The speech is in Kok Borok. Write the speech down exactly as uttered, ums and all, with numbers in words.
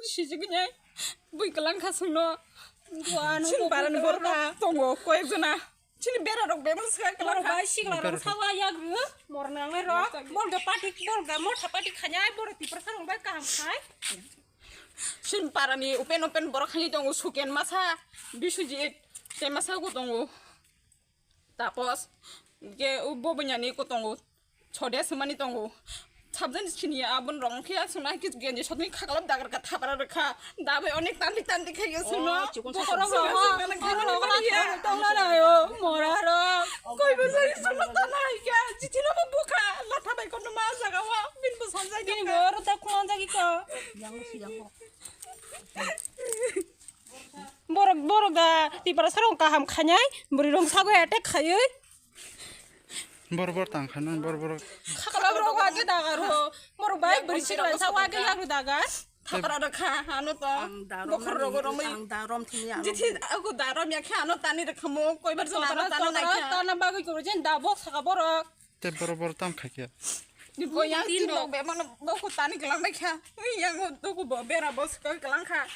Sijigini bui kwlang kha sungno. Sin parani borok tongo koyek jona. Chini bera rok bebak swkang kwlang kha. Bai sikla rok sawa yagru. Mor nangnai rok. Bolga party, bolga motha party khanyai borok Tiprasa rok bai kaham khai. Sin parani open open borok khani tongo Suken masa, Biswajit, te masa ko tongo. Tapos, ke u bobo nyani ko tongo. Chode sumani tongo. Sabjani sini abon rong khe asuna kis genji sotni khaklap dagar ka thapara rwkha. Dabai onek tandi tandi khayo suno. Chikon sa. Bokorok rok, bokorok rok, tongna nayo, mora rok. Koi bo sari suno tana ya, jitino bo bukha, latha bai kono ma jaga wa, bin bo sanjai. Bini bo rota kuman jagi ko. Borok, borok da, Tiprasa rok kaham khanyai, bwrwi rok sago attack khayoi. Bor bor tang kha nang bor bor. Khakala rok wa ke dagar ho. Mor bai bwrwi sikla sa wa ke yagru dagar. Thapra rok kha ano to. Ang darom bokhor rok romwi. Ang darom thini ano. Jithi aku darom ya kha ano tani rok khamo koi bar jona ano tani nai kha. Tana bagwi koro jen da bok saka borok. Te bor bor tam kha kya. Ni ko yang tin lok be mano bok tani kelang bai kha. Ui yang to ku bo bera bos ko kelang kha.